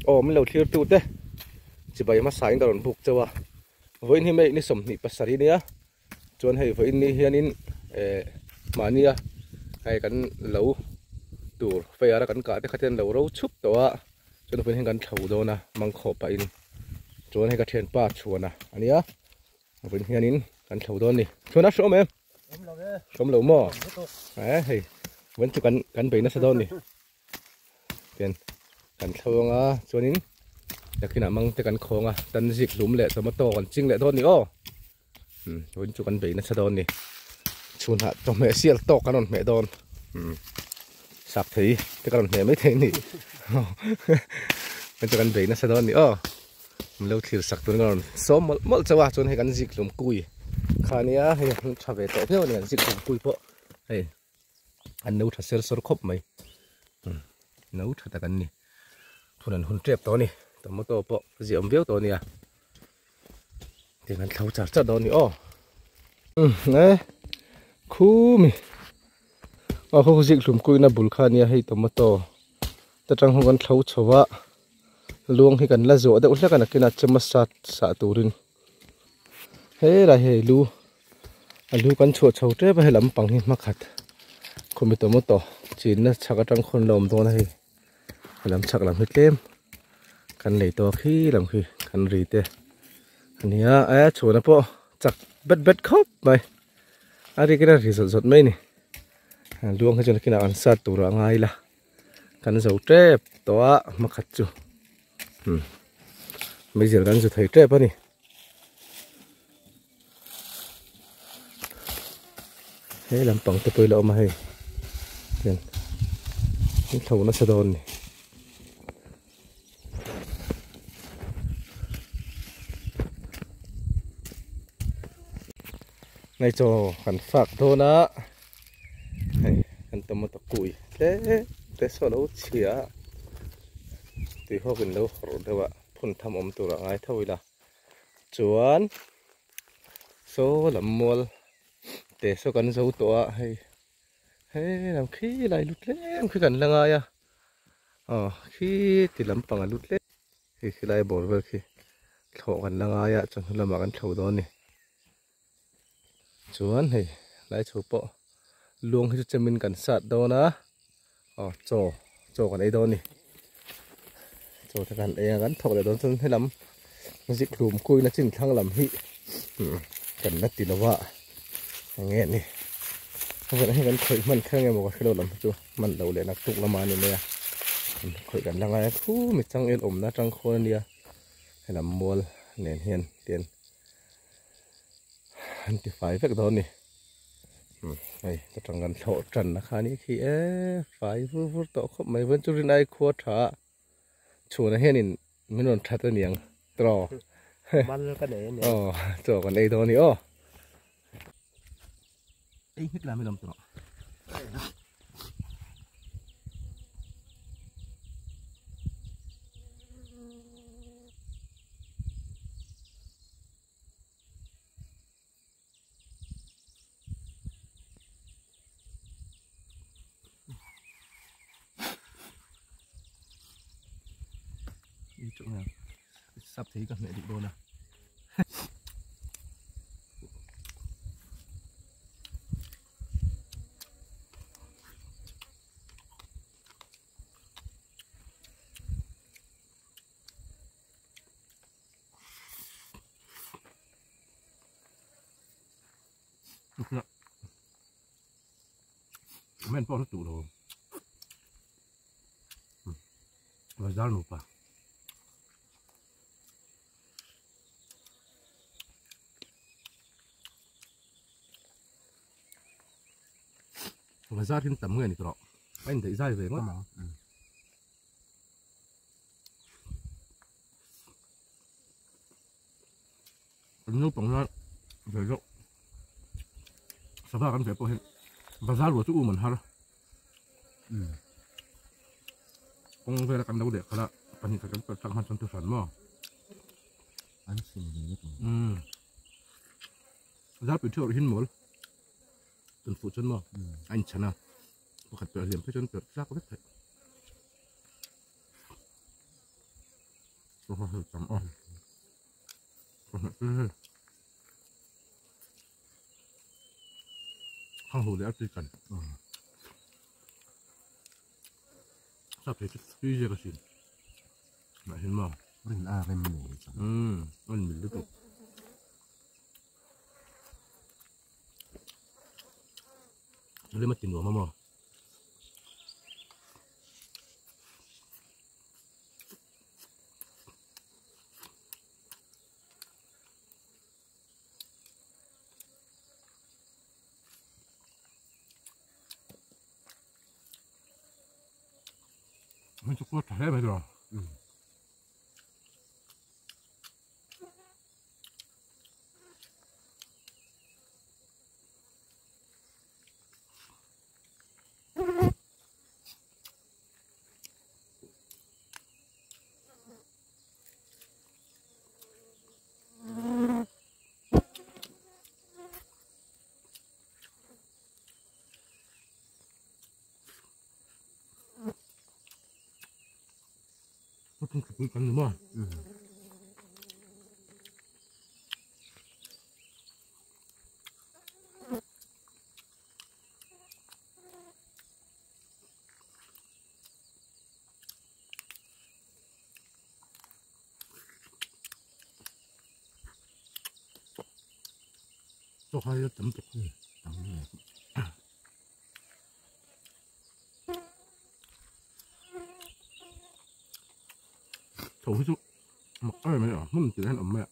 Aw min lo thlir tu te chibai hmasa in ka rawn buk chauh a vawiin hi mei ni 27 nia chuan hei vawiin ni hianin eh mahnia hei kan lo tur fair a kan kah te kha te an lo ro chhup tawh a chuan vawiin hian kan thlo dawn a mangkhawh pahin chuan hei ka thianpa chhuana ania vawiin hianin kan thlo dawn a ni chhuana hre awm em hre awm lo maw eh hei vawiin chu kan kan bei nasa dawn a ni. Tian kan thlo anga chuanin nakinah mang te kan khawng a tan zik hlum leh tomato kan ching leh dawn ni aw umm vawiin chu kan bei nasa dawn ni chhunah chawhmeh sial tawk kan rawn hmeh dawn umm sak thei te ka rawn hmeh mai thei a ni vawiin chu kan bei nasa dawn ni aw min lo thlir sak turin ka rawn sawm mawlh mawlh chauh a chuan hei kan zik hlum kui kha ania hei an tha ve tawh viau a ni an zik hlum kui pawh hei. An no tha ser sawr khawp mai no tha tak an ni thun an hun tep tawh a ni tomato pawh ziah awm viau tawh a nia tiang an thlo char char dawn a ni aw e khumi aw khaw zik hlum kuina bul kha ania hei tomato ta tang ho kan thlo chho a luang hi kan la zawh deuh hlek a nakinah chema sat sah turin helai hei lu. A lu kan chhuah chho tep a he lampang hi hmakhat khawmi tomato chinna chhak atang khawn la awm dawn a hei he lam chhak lam hi tlem kan lei tawk hi lam khi kan ri te ania e chhuahna pawh chak bet bet khawp mai a rik in a ri zawt zawt mai a ni luang hi chuan kinah an sat tur ah a ngai la kan zo tep tawh a hmakhat chu umm meizial kan zu thei tep a ni. He lampang te pawh hi la awm a hei hian an thlo nasa dawn a ni. Nai chaw kan fak dawn a hei kan tomato kui tlem te saw lo chhia a tuihawk in lo hawrh deuh a phun tham awm tur a ngai tho ila. Chuan saw lam mual te saw kan zo tawh a hei he lam khi lai lut tlem khi kan la ngai a aw khi ti lampang a lut tlem khi khi lai bawr vel khi thlawh kan la ngai a chuan hnu lamah kan thlo dawn a ni chuan hei lai chho pawh luang hi chu chemin kan sat dawn a aw chaw chaw kan ei dawn a ni chaw te kan ei a kan thawk leh dawn chuan helam zik hlum kuina chin thlang lam hi kan la ti lo a enge ni vawiin hi kan khawih hman kher nge maw ka hrelo lam hi chu hman loh leh naktuk lamah a ni mai a khawih kan la ngai a thu mi changel awmna atang khawn a nia helam mual nen hian tian an ti fai vek dawn a ni. Hei ka tang kan thlawh tan na kha ni khi e fai vur vur tawh khawp mai vawiin chu rin ai khua tha chhunah hianin min rawn that aniang tawh mal ka nei ania aw chaw kan ei dawn a ni aw ei hmek lam hi lawm tawh. Sap thei ka hmeh duh dawn a. Men pawh hla tuh lo. Bazar nupa. Bazar hin tam nge ni tawh. A indaih zai ve ngawt. Kan naupang hian ve deuh sava kan ve pawh hian bazar ruah chu um an har kawng vela kan lo leh khalh a pahnih khat kan perh thlak hman chuan thu hran maw an sim ve vek ang zar pui theuh hin mawl tun fuh chuan maw a inchhan a pakhat perh hliam phei chuan perh tlak vek theih. Khang hu leh a tui kan. Sap thei chu tui zek asin. Mah hin maw. Rin a rem nei chuan. Umm an mil lutuk. Lem a ti nuam a maw. Min chu kuat tha hle mai tawh. Kan ni maw? Chaw khai a tam tuk hi. Tam nge. Tho hi chu mak em mai a hmun tih hian awm mai a.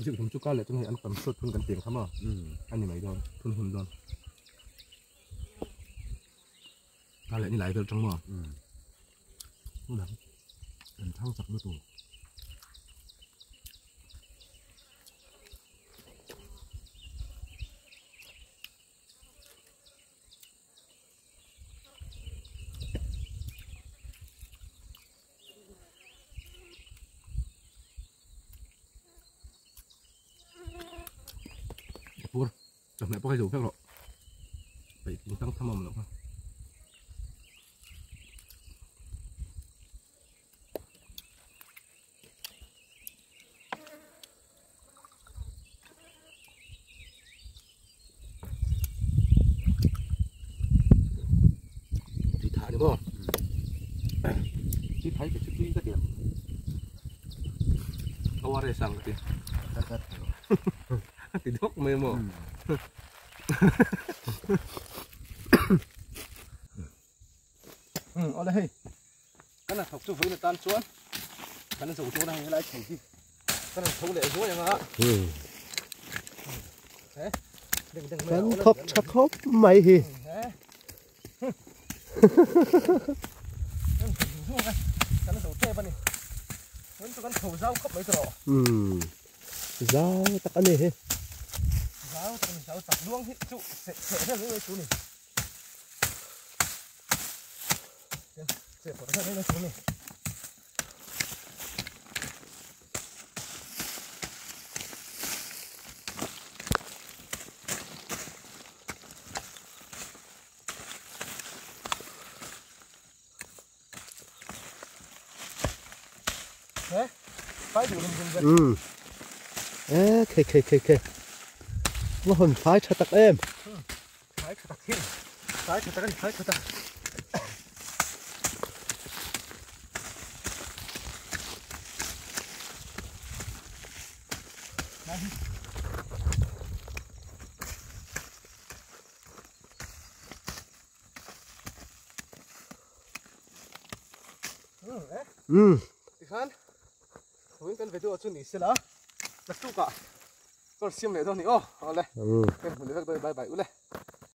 Zuk hlum chu kar leh chuan hei an tam sawt thun kan tiang kha maw a ni mai dawn thun hun dawn kar leh ni lai vel tang maw Kan thang chak lutuk. Pur chawhmeh pawh hi zo vek rawh peih ting tang tham awm loh kha. Tui tha ni maw? Tui thai ka chu tui ka ti. A ware sang ka ti. Ti dawk mai maw? Awle hei. Kan han thawk chu vawiin atan chuan kan zo dawn a hei helai tho hi kan han tho leh zuai ang a. Kan thawk tha khawp mai hi. Kan zo tep a ni. Vawiin chu kan tho zau khawp mai tawh. Zau tak a ni hi. Zau tak a ni zau tak luang hi chu seh seh vel mai mai chu ni. Ê, khe khe khe khe. Nó hồn phái cho tắc em. Phái cho tắc hin. Phái cho tắc anh, phái cho tắc. Um. Tikhan vawiin kan video chu ni sela naktukah ka rawn siam leh dawn a ni aw. Awle. Um. Ka inhmu leh vek dawn a ni bye bye ule.